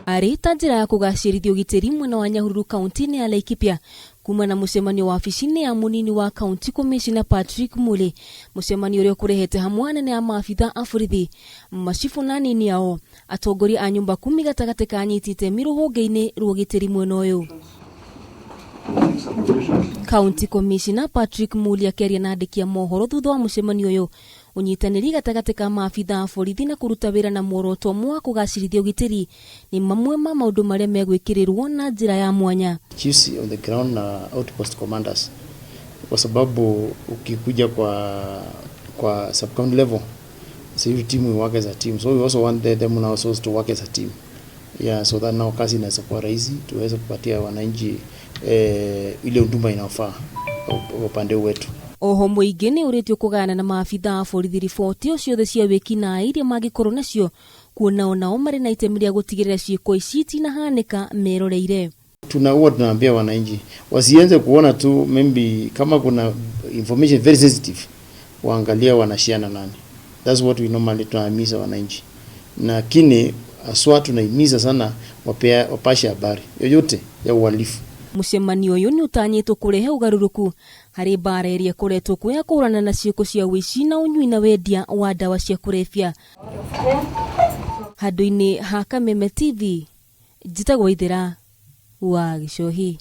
Arĩ ta njĩra ya kũgacĩrithia ũgitĩri mwena wa Nyahururu kaunti-inĩ ya Laikipia kuma na mũcemanio wabici-inĩ ya mũnini wa County Commissioner Patrick Muli, mũcemanio ũrĩa ũkũrehete hamwe anene a maabitha a borithi, macibũ na anini ao, atongoria a nyumba kumi gatagatĩ ka anyiti itemi rũhonge-inĩ rwa ũgitĩri mwena ũyũ. County Commissioner Patrick Muli akĩaria na andĩki a mohoro thutha wa mũcemanio ũyũ, ũnyitanĩri gatagatĩ ka maabitha a borithi na kũruta wĩra na muoroto ũmwe wa kũgacĩrithia ũgitĩri nĩ mamwe ma maũndũ marĩa megwĩkĩrĩrwo na njĩra ya mwanya. Chiefs on the ground na outpost commanders, kwa sababu ukikuja kwa sub county level, so team we work as a team, so we also want them now also to work as a team, yeah, so that now kazi inaweza kuwa rahisi, tuweze kupatia wananchi ile huduma inayofaa upande wetu. Oho mũingĩ nĩ ũrĩtio kũgayana na maabitha a borithi riboti o ciothe cia wĩkinaĩ iria mangĩkorwo nacio, kuona onao marĩ na itemi rĩa gũtigĩrĩra ciĩko ici itinahanĩka meroreire. Huwa tunaambia wananchi wasianze kuona tu, maybe kama kuna information very sensitive, waangalia wanashare nani. That's what we normally tunahimiza wananchi, lakini haswa tunahimiza sana wapashe habari yoyote ya uhalifu. Mũcemanio ũyũ nĩ ũtanyĩtwo kũrehe ũgarũrũku harĩ mbara ĩrĩa ĩkoretwo kuo ya kũhũrana na ciĩko cia ũici na ũnyui na wendia wa ndawa cia kũrebia. Handũ-inĩ ha Kameme TV, njĩtagwo Ithĩra wa Gĩcohi.